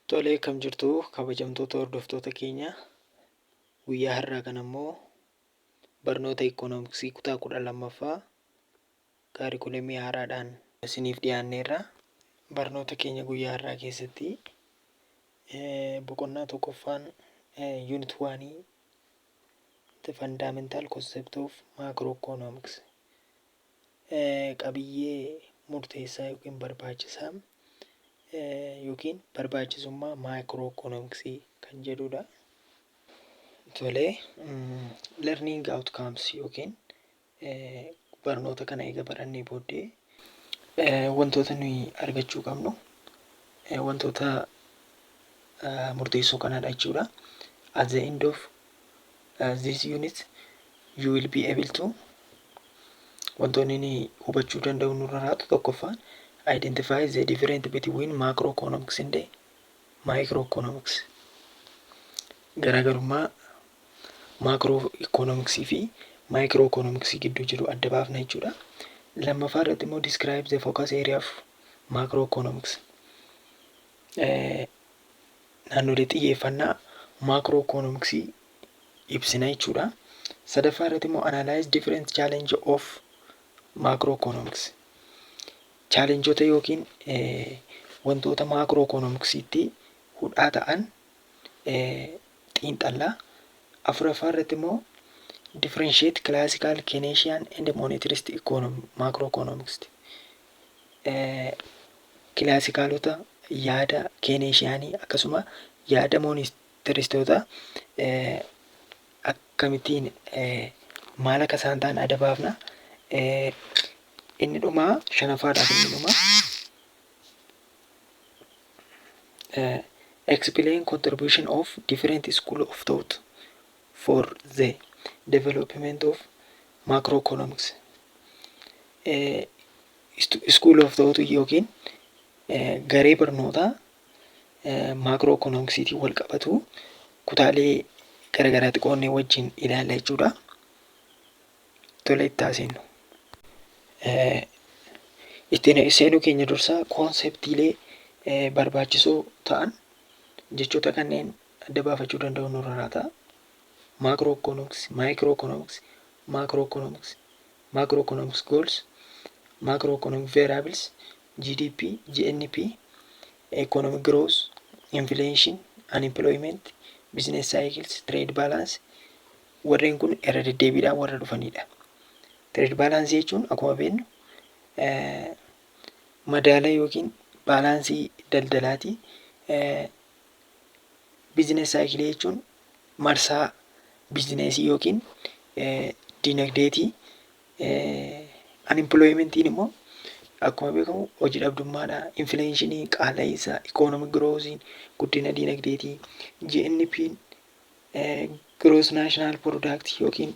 Tolee, akkam jirtu kabajamtoota hordoftoota keenya? Guyyaa har'aa kana immoo barnoota ikoonomiksii kutaa 12ffaa kaarikulemii haaraadhaan isiniif dhiyaanneerra. Barnoota keenya guyyaa har'aa keessatti boqonnaa tokkoffaan, unit 1, the fundamental concept of macroeconomics, qabiyyee murteessaa yookiin barbaachisaa yookiin barbaachisummaa macroeconomicsii kan jedhudha. Tolee, learning outcomes yookiin barnoota kana eega barannee booddee wantoota nuyi argachuu qabnu wantoota murteessoo kanadha jechuudha. At the end of this unit you will be able to, wantoonni ni hubachuu danda'u nurra raatu, tokkoffaan, identify the difference between macroeconomics and microeconomics, garaagarummaa macroeconomics fi microeconomics gidduu jiru adda baafna jechuudha. Lammaffaa irratti immoo, describe the focus area of macroeconomics, naannolee xiyyeeffannaa macroeconomics ibsina jechuudha. Sadaffaa irratti immoo, analyze different challenge of macroeconomics, challengeota yookiin wantoota macroeconomicsiitti hudhaa ta'an xiinxallaa. Afuraffaa irratti immoo, differentiate classical, Keynesian and monetarist macroeconomics, classicalota, yaada Keynesianii akkasuma yaada monetaristoota akkamittiin maal akka isaan ta'an adda baafna. Inni dhumaa, shanaffaadhaaf inni dhumaa, explain contribution of different school of thought for the development of macroeconomics. School of thought yookiin garee barnootaa macroeconomicsiitiin wal qabatu kutaalee garagaraatti qoonnee wajjin ilaalla jechuudha. Tole, itti haaseennu. Ittiin seenuu keenya dursaa conceptiilee barbaachisoo ta'an, jechoota kanneen adda baafachuu danda'u nurra laata. Macroeconomics, microeconomics, macroeconomics, macroeconomics goals, macroeconomic variables, GDP, GNP, economic growth, inflation, unemployment, business cycles, trade balance, warreen kun irra deddeebiidhaan warra dhufanidha. Trade balance jechuun akkuma beeknu madaala yookiin baalaansii daldalaati. Business cycle jechuun marsaa bizineesii yookiin dinagdeeti. Unemploymentiin immoo akkuma beekamu hojii dhabdummaadha. Inflationii qaala'insa, economic growthiin guddina dinagdeeti. GNP'n gross national product yookiin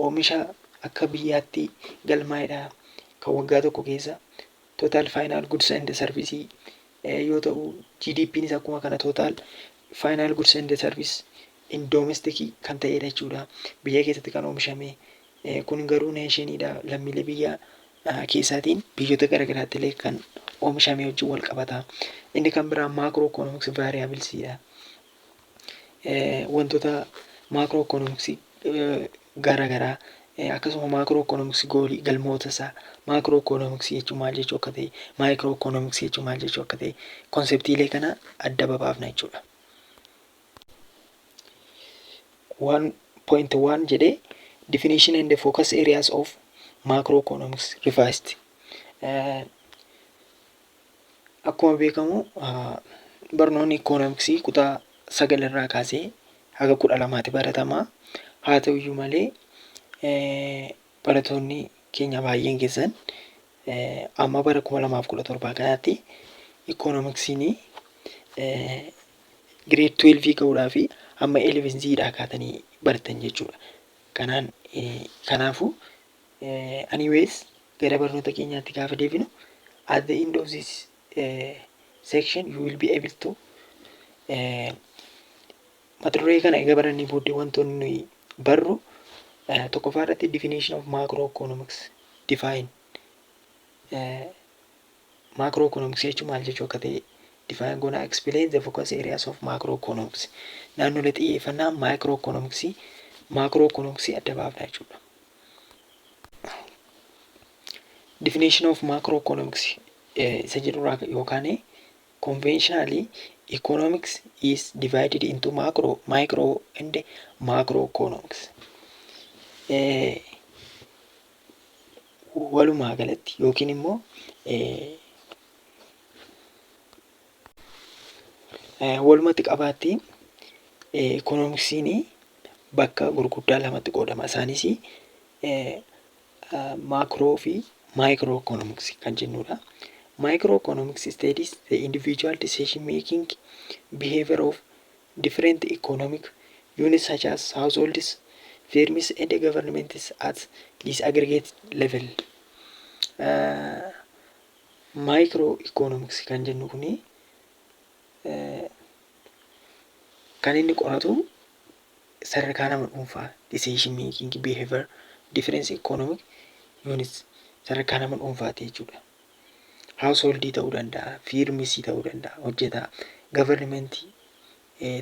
oomisha akka biyyaatti galmaa'edha. Kan waggaa tokko keessa total final goods and service yoo ta'u, GDP'nis akkuma kana total final goods and service in domestic kan ta'edha jechuudha. Biyya keessatti kan oomishame kun garuu nationiidha. Lammiilee biyya keessaatiin biyyoota garaagaraatti illee kan oomishame wajjin wal qabata. Inni kan biraa macro economics variablesiidha. Wantoota macro economics garaagaraa akkasuma macro economics goalii, galmoota isaa, macro economics jechuun maal jechuu akka ta'e, micro economics jechuun maal jechuu akka ta'e, conceptiilee kana adda babaafna jechuudha. 1.1 jedhee, definition and the focus areas of macroeconomics revised. Akkuma beekamu barnoonni ikoonomiksii kutaa 9 irraa kaasee haga 12tti baratama. Haa ta'uyyuu malee, barattoonni keenya baay'een keessan amma bara 2017 kanatti ikoonomiksiin grade 12 ga'uudhaa fi amma 11dhaa kaatanii baratan jechuudha. Kanaafuu, anyways, gara barnoota keenyaatti gaafa deebinu, at the end of this section you will be able to, mata duree kana egaa barannee booddee wantoonni nuyi barru, tokkoffaa irratti, definition of macroeconomics, define macroeconomics jechuun maal jechuu akka ta'e Define goona, explain the focus areas of macroeconomics. Naannolee xiyyeeffannaa microeconomics, macroeconomics adda baafna jechuudha. Definition of macroeconomics isa jedhurraa yookaan conventionally economics is divided into macro, micro and macroeconomics. Walumaa galatti yookiin immoo walumatti qabaatti ikoonomiksiin bakka gurguddaa lamatti qoodama. Isaanis maakroo fi maayikiroo ikoonomiksii kan jennudha. Micro economics studies the individual decision making behavior of different economic units such as households, firms and governments at disaggregate level. Micro economics kan jennu kuni kan inni qoratu sadarkaa nama dhuunfaa, decision making behavior difference economic units, sadarkaa nama dhuunfaati jechuudha. Householdii ta'uu danda'a, firmisii ta'uu danda'a, hojjetaa, governmentii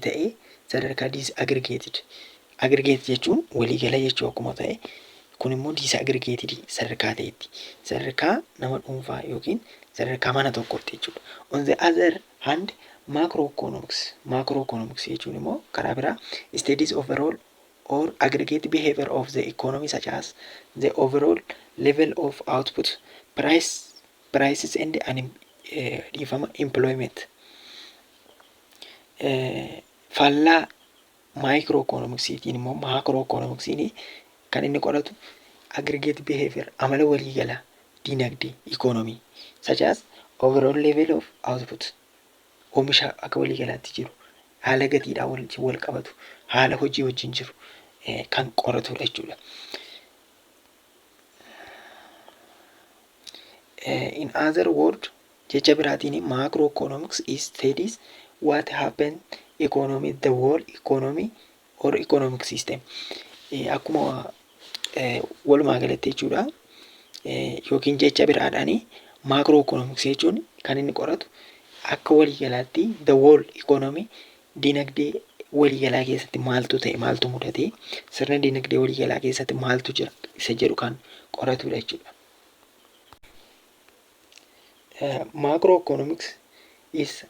ta'ee sadarkaa disaggregated. Aggregate jechuun waliigala jechuu akkuma ta'e, kun immoo disaggregated sadarkaa ta'etti, sadarkaa nama dhuunfaa yookiin sadarkaa mana tokkotti jechuudha. On the other hand, macroeconomics, macroeconomics jechuun immoo karaa biraa studies overall or aggregate behavior of the economy such as the overall level of output, price, prices and dhiifama, employment. Faallaa maayikiroo ikoonomiksiitiin immoo maakroo ikoonomiksiin kan inni qoratu aggregate behavior, amala waliigalaa dinagdee ikoonomii, such as overall level of output, oomisha akka waliigalaatti jiru, haala gatiidhaan wajjin wal qabatu, haala hojii wajjin jiru kan qoratudha jechuudha. In other word, jecha biraatiin, macroeconomics is studies what happen economy, the world economy or economic system. Akkuma walumaa galatti jechuudha. Yookiin jecha biraadhaan macroeconomics jechuun kan inni qoratu akka waliigalaatti the world economy, dinagdee waliigalaa keessatti maaltu ta'e, maaltu mudate, sirna dinagdee waliigalaa keessatti maaltu jira isa jedhu kan qoratudha jechuudha. Macroeconomics is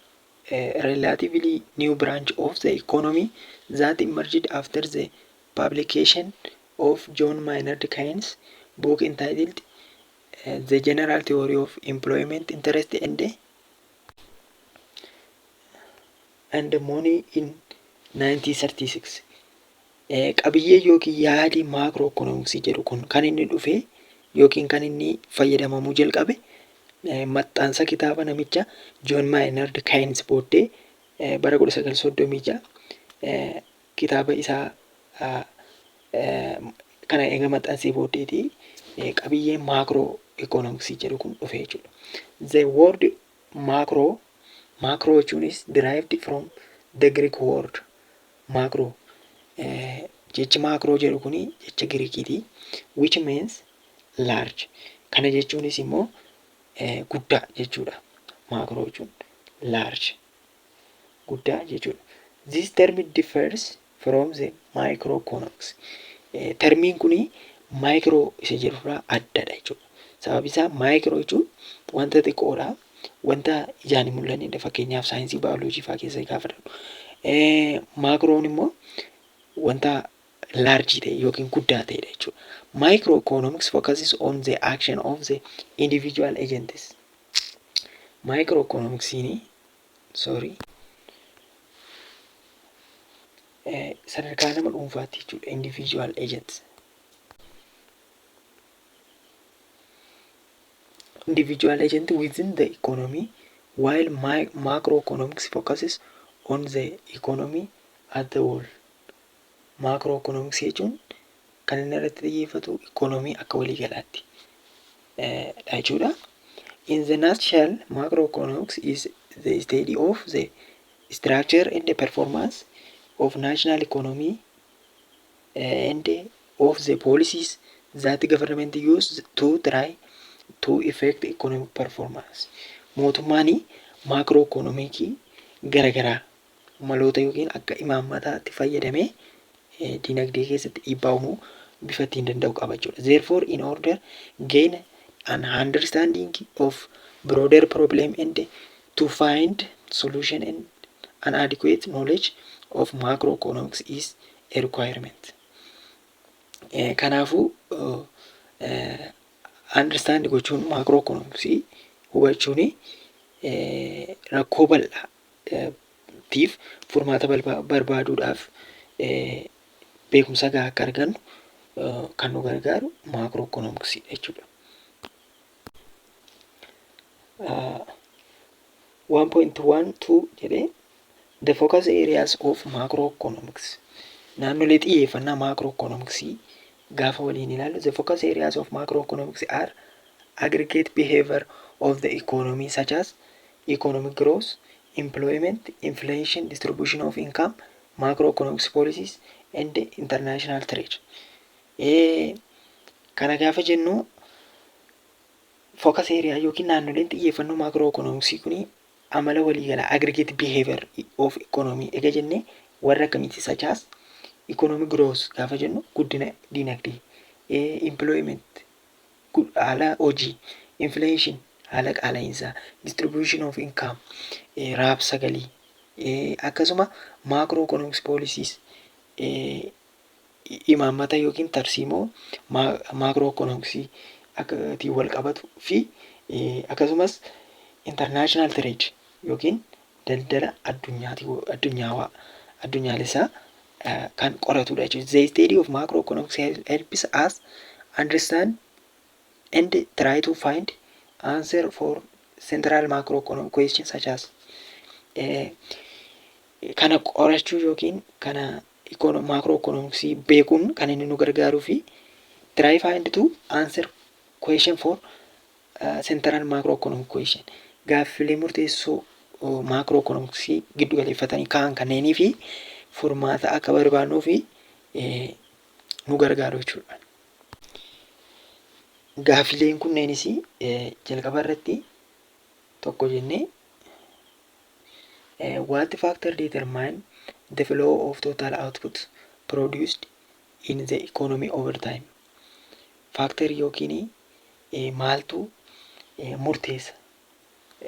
a relatively new branch of the economy that emerged after the publication of John Maynard Keynes' book entitled The General Theory of Employment, Interest and Money in 1936. Qabiyyee yookiin yaadi maakroo ikoonomiksii jedhu kun kan inni dhufe yookiin kan inni fayyadamamuu jalqabe maxxansa kitaaba namicha Joon Maynard Keynes booddee bara 1936 kitaaba isaa kana eega maxxansee booddeeti qabiyyeen maakroo ikoonomiksii jedhu kun dhufe jechuudha. The word macro, macro jechuunis derived from the Greek word macro. Jechi macro jedhu kuni jecha Giriikiiti, which means large. Kana jechuunis immoo guddaa jechuudha. Macro jechuun large, guddaa jechuudha. This term differs from the microeconomics. Termiin kuni micro isa jedhurraa addadha jechuudha. Sababi isaa micro jechuun wanta xiqqoodha. Wanta ijaan hin mul'annedha. Fakkeenyaaf saayinsii baayoloojii fa'aa keessa gaafa fudhannu. Maakroon immoo wanta large ta'e yookiin guddaa ta'edha jechuudha. Microeconomics focuses on the action of the individual agents. Microeconomicsiin, sorry, sadarkaa nama dhuunfaatti jechuudha, individual agents. Individual agent within the economy, while macroeconomics focuses on the economy at the whole. Macroeconomics jechuun kan inni irratti xiyyeeffatu economy akka waliigalaatti dha jechuudha. In the nutshell, macroeconomics is the study of the structure and the performance of national economy and of the policies that government use to try to affect economic performance. Mootummaan macroeconomic garaagaraa maloota yookiin akka imaammataatti fayyadamee dinagdee keessatti dhiibbaa uumuu bifa ittiin danda'u qaba jechuudha. Therefore, in order gain an understanding of broader problem and to find solution and an adequate knowledge of macroeconomics is a requirement. Kanaafuu understand gochuun, macroeconomics hubachuun rakkoo bal'aa tiif furmaata barbaaduudhaaf beekumsa gahaa akka argannu kan nu gargaaru macroeconomics jechuudha. 1.12 jedhee, the focus areas of macroeconomics, naannolee xiyyeeffannaa macroeconomics gaafa waliin ilaallu, the focus areas of macroeconomics are aggregate behavior of the economy such as economic growth, employment, inflation, distribution of income, macroeconomics policies and international trade. Kana gaafa jennu, focus area yookiin naannoleen xiyyeeffannoo macroeconomics kuni amala waliigalaa, aggregate behavior of economy ega jenne, warra akkamiiti? Such as economic growth gaafa jennu guddina dinagdee, employment haala hojii, inflation haala qaala'insaa, distribution of income raabsa galii, akkasuma macroeconomics policies imaammata yookiin tarsiimoo macroeconomics akkaatiin wal qabatu fi akkasumas international trade yookiin daldala addunyaati, addunyaawaa, addunyaalessaa kan qoratudha jechuudha. The study of macroeconomics helps us understand and try to find answer for central macroeconomic questions such as, kana qorachuu yookiin kana macroeconomics beekuun kan inni nu gargaaruu fi try find to answer question for central macroeconomic question, gaaffilee murteessoo macroeconomics giddu galeeffatanii ka'an kanneenii fi furmaata akka barbaannuu fi nu gargaaru jechuudha. Gaaffileen kunneenis jalqaba irratti tokko jennee, what factor determine the flow of total output produced in the economy over time? Factor yookiin maaltu murteessa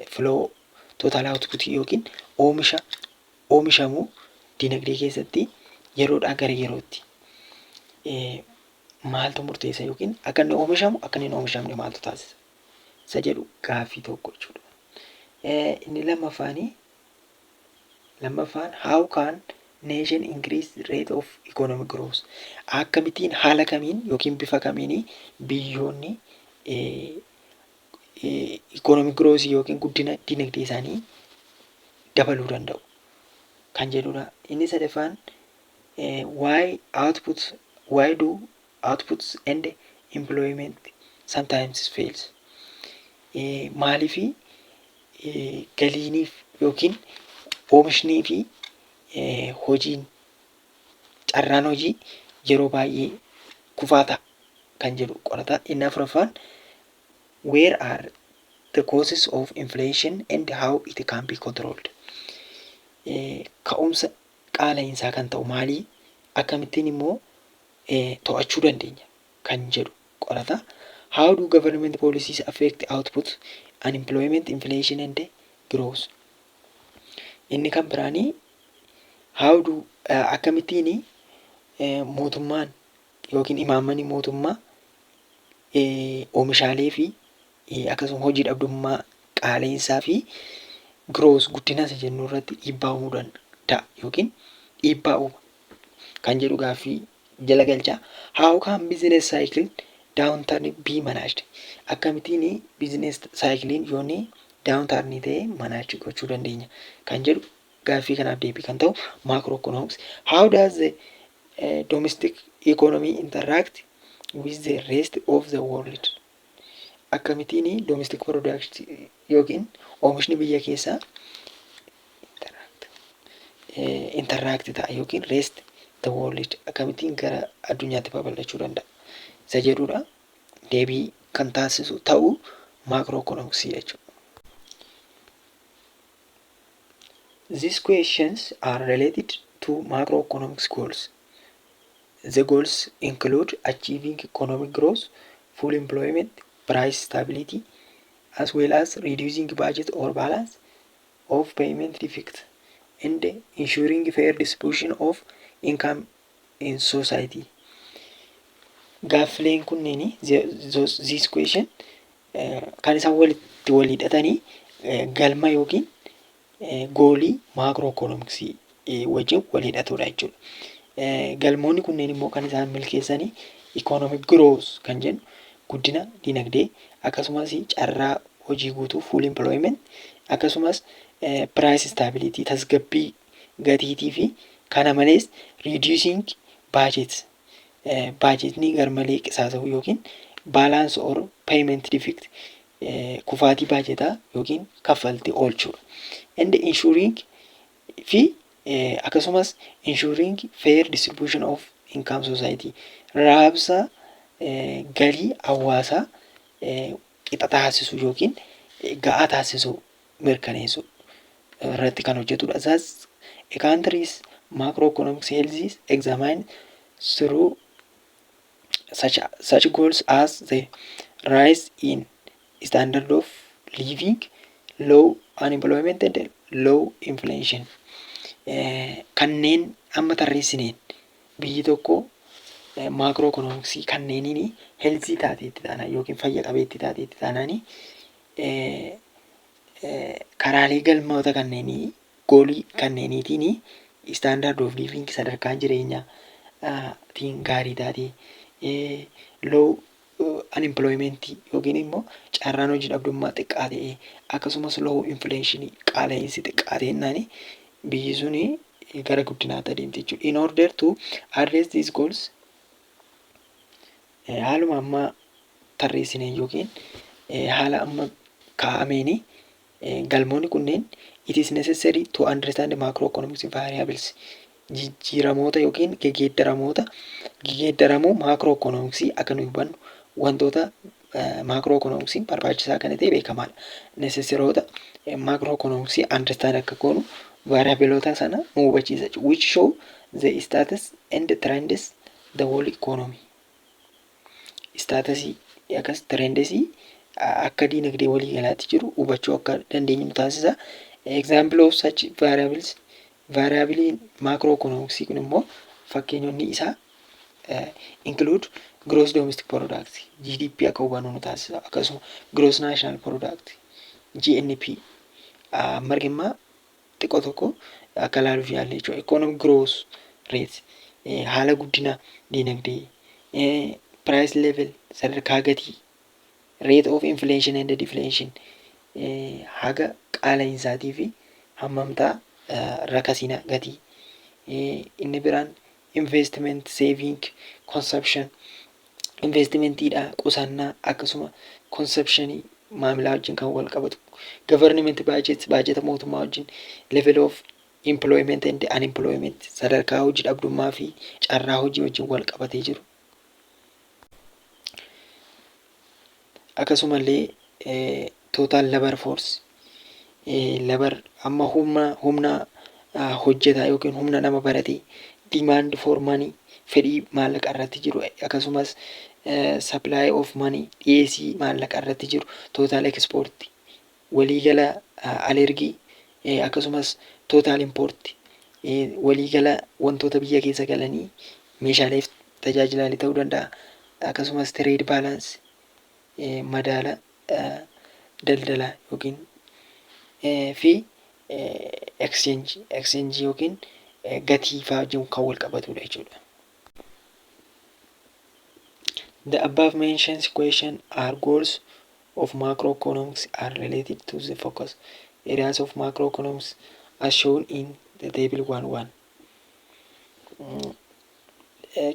flow total output yookiin oomisha oomishamu dinagdee keessatti yeroodhaa gara yerootti maaltu murteessa yookiin akka inni oomishamu, akka inni hin oomishamne maaltu taasisa isa jedhu gaaffii tokko jechuudha. Inni lammaffaan, how can nation increase rate of economic growth? Akkamittiin, haala kamiin yookiin bifa kamiin biyyoonni economic growth yookiin guddina dinagdee isaanii dabaluu danda'u kan jedhudha. Inni sadaffaan, why do outputs and employment sometimes fails? Maaliifi galiiniif yookiin oomishnii fi hojiin, carraan hojii yeroo baay'ee kufaa ta'a kan jedhu qorata. Inni afuraffaan, where are the causes of inflation and how it can be controlled? Ka'umsa qaala'insaa kan ta'u maalii, akkamittiin immoo to'achuu dandeenya kan jedhu qorata. How do government policies affect output, unemployment, inflation and growth? Inni kan biraanii, how do, akkamittiin mootummaan yookiin imaammanni mootummaa oomishaalee fi akkasuma hojii dhabdummaa, qaala'insaa fi growth, guddina isa jennu irratti dhiibbaa uumuu danda'a yookiin dhiibbaa uuma kan jedhu gaaffii jala galchaa. How can business cycle downturn be managed? Akkamittiin business cyclein yoonni downturn ta'e manage gochuu dandeenya kan jedhu gaaffii kanaaf deebii kan ta'u macroeconomics. How does the domestic economy interact with the rest of the world? Akkamittiin domestic product yookiin oomishni biyya keessaa interact ta'a yookiin rest the world, akkamittiin gara addunyaatti babal'achuu danda'a isa jedhudha. Deebii kan taasisu ta'u macroeconomics jechuudha. These questions are related to macroeconomics goals. The goals include achieving economic growth, full employment, price stability, as well as reducing budget or balance of payment deficit and ensuring fair distribution of income in society. Gaaffileen kunneen, these question, kan isaan walitti wal hidhatanii galma yookiin goalii macroeconomicsii wajjin wal hidhatudha jechuudha. Galmoonni kunneen immoo kan isaan milkeessanii economic growth kan jennu guddina dinagdee, akkasumas carraa hojii guutuu, full employment, akkasumas price stability, tasgabbii gatiitii, fi kana malees reducing budget, baajetni garmalee qisaasa'u yookiin balance or payment deficit, kufaatii baajetaa yookiin kaffaltii oolchuudha. And ensuring fi akkasumas ensuring fair distribution of income society, raabsa galii hawaasaa qixa taasisu yookiin ga'aa taasisu mirkaneessu irratti kan hojjetudha. Thus, a country's macroeconomic health is examined through such goals as the rise in standard of living, low unemployment and low inflation. Kanneen amma tarreessineen biyyi tokko macroeconomicsii kanneeniin healthy taateetti taanaan yookiin fayya qabeetti taateetti taanaanii, karaalee galmoota kanneenii, goalii kanneeniitiin, standard of living, sadarkaan jireenyaa tiin gaarii taatee, low unemployment yookiin immoo carraan hojii dhabdummaa xiqqaa ta'e, akkasumas low inflation, qaala'insi xiqqaa ta'e, biyyi suni gara guddinaatti adeemti jechuudha. In order to address these goals, haaluma amma tarreessineen yookiin haala amma kaa'ameeni galmoonni kunneen, it is necessary to understand the macroeconomics variables, jijjiiramoota yookiin gegeeddaramoota, gegeeddaramuu macroeconomicsii akka nu hubannu wantoota macroeconomicsiin barbaachisaa kan ta'e beekamaadha. Necessaryoota macroeconomicsii understand akka goonu variableoota sana nu hubachiisa, which show the status and the trends the whole economy. Statusii akkas trendsii akka diinagdee walii galaatti jiru hubachuu akka dandeenyu nu taasisa. Example of such variables, variableiin macroeconomicsii kun immoo fakkeenyonni isaa include gross domestic product, GDP, akka hubannu nu taasisa. Akkasuma gross national product, GNP, margimmaa xiqqoo tokko akka ilaaluuf yaalle jechuudha. Economic growth rate, haala guddina diinagdee, price level, sadarkaa gatii, rate of inflation and deflation, haga qaala'insaatii fi hammamtaa rakasina gatii, inni biraan investment, saving, consumption, investmentiidha, qusannaa, akkasuma consumptionii maamilaa wajjin kan wal qabatu, government budget, baajeta mootummaa wajjin, level of employment and unemployment, sadarkaa hojii dhabdummaa fi carraa hojii wajjin wal qabatee jiru. Akkasumallee total labor force, labor amma humna hojjetaa yookiin humna nama baratee, demand for money, fedhii maallaqa irratti jiru, akkasumas supply of money, dhiyeessii maallaqa irratti jiru, total export, waliigala alergii, akkasumas total import, waliigala wantoota biyya keessa galanii meeshaaleef tajaajilaalee ta'uu danda'a, akkasumas trade balance, madaala daldalaa yookiin fi exchange yookiin gatii fa'aa wajjin kan wal qabatudha jechuudha. The above mentioned question are goals of macroeconomics are related to the focus areas of macroeconomics as shown in the table 1.1.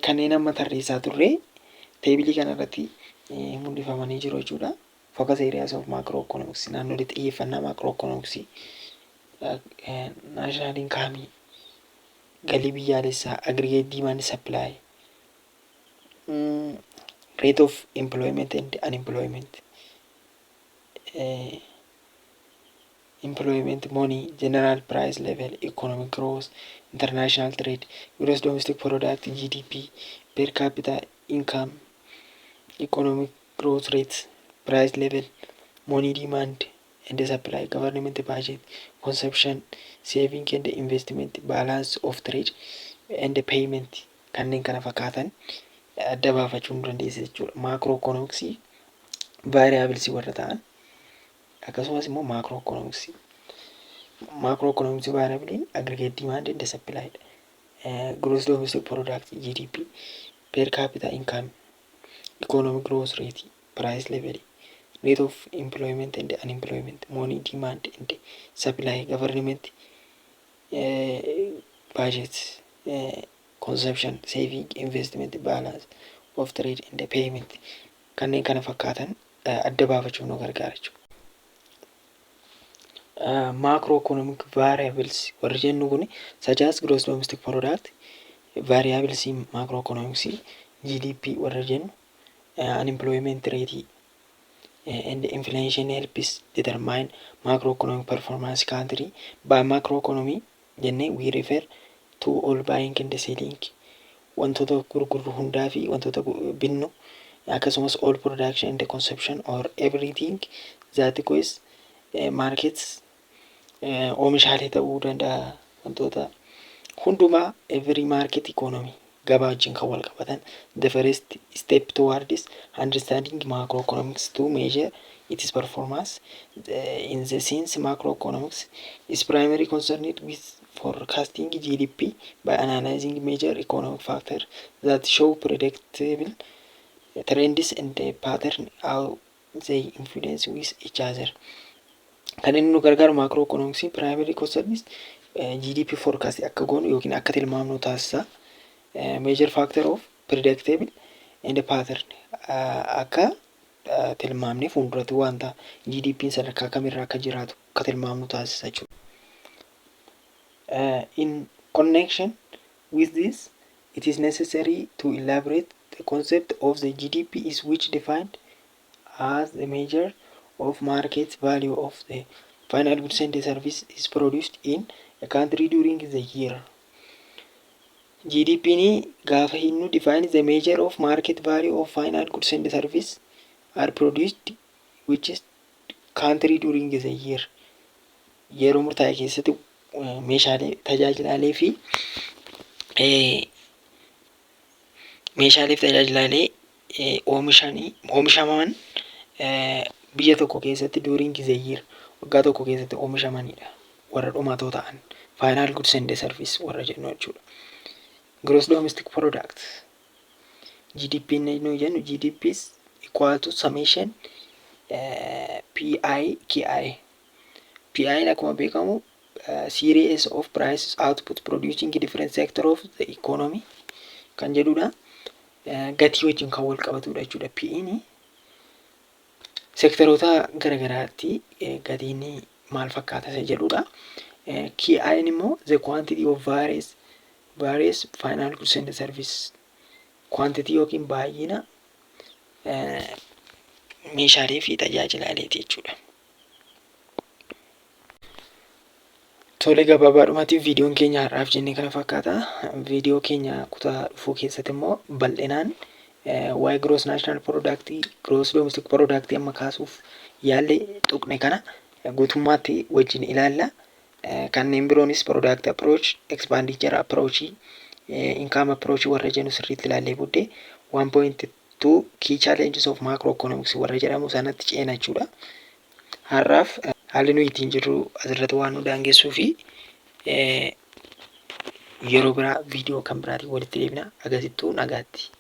Kanneen amma tarreessaa turre tableii kanarratti mul'ifamanii jiru jechuudha. Focus areas of macroeconomics, naannolee xiyyeeffannaa macroeconomics, national income, galii biyyaalessaa, aggregate demand supply, rate of employment and unemployment, employment, money, general price level, economic growth, international trade, gross domestic product, GDP, per capita income, economic growth rate, price level, money demand and supply, government budget, consumption, saving and investment, balance of trade and payment kanneen kana fakkaatan adda baafachuu nu dandeessa jechuudha. Macro economics variables warra ta'an akkasumas immoo macro economics. Macro economics variableiin aggregate demand and supply dha. Gross domestic product, GDP, per capita income, economic growth rate, price level, rate of employment and unemployment, money demand and supply, government budget, consumption, saving, investment, balance of trade and payment kanneen kana fakkaatan adda baafachuuf nu gargaara jechuudha. Macro economic variables warri jennu kun such as gross domestic product variables, macro economics GDP warra jennu, unemployment rate and inflation helps determine macroeconomic performance country. By macroeconomy jennee we refer to all buying and selling, wantoota gurgurru hundaa fi wantoota binnu, akkasumas all production and consumption or everything that goes markets, oomishaalee ta'uu danda'a, wantoota hundumaa, every market economy gabaa wajjin kan wal qabatan. The first step towards understanding macroeconomics to measure its performance. In the sense macroeconomics is primarily concerned with forecasting GDP by analyzing major economic factors that show predictable trends and the pattern how they influence with each other. Kan inni nu gargaaru macroeconomics primary concerns GDP forecast akka goonu yookiin akka tilmaamnu taasisa. Major factor of predictable and pattern akka tilmaamnee fuulduratti wanta GDP'n sadarkaa kamirra akka jiraatu akka tilmaamnu taasisa jechuudha. In connection with this, it is necessary to elaborate the concept of the GDP is which defined as the measure of market value of the final goods and service is produced in a country during the year. GDP ni gaafa hinnu define the measure of market value of final goods and service are produced which is country during the year. Yeroo murtaa'e keessatti meeshaalee tajaajilaalee fi meeshaalee fi tajaajilaalee oomishanii oomishaman biyya tokko keessatti during the year waggaa tokko keessatti oomishamanidha. Warra dhumatoo ta'an final goods and service warra jennu jechuudha. Gross domestic product, GDP nu jennu, GDP is equal to summation PI KI. PI akkuma beekamu series of prices output producing different sector of the economy kan jedhudha. Gatii wajjin kan wal qabatudha jechuudha. PI'n seektaroota garagaraatti gatiin maal fakkaata isa jedhudha. KI'n immoo the quantity of various final goods and service, quantity yookiin baay'ina meeshaalee fi tajaajilaaleeti jechuudha. Tole, gabaabaadhumatti viidiyoon keenya har'aaf jennee kana fakkaata. Viidiyoo keenya kutaa dhufuu keessatti immoo bal'inaan waa'ee gross national product, gross domestic product amma kaasuuf yaalle tuqne kana guutummaatti wajjin ilaalla. Kanneen biroonis product approach, expenditure approach, income approach warra jennu sirriitti ilaallee booddee 1.2 key challenges of macroeconomics warra jedhamu sanatti ceena jechuudha. Har'aaf haalli nuyi ittiin jirru asirratti waan nu daangessuu fi yeroo biraa viidiyoo kan biraatiin walitti deebina. Agasittuu nagaatti.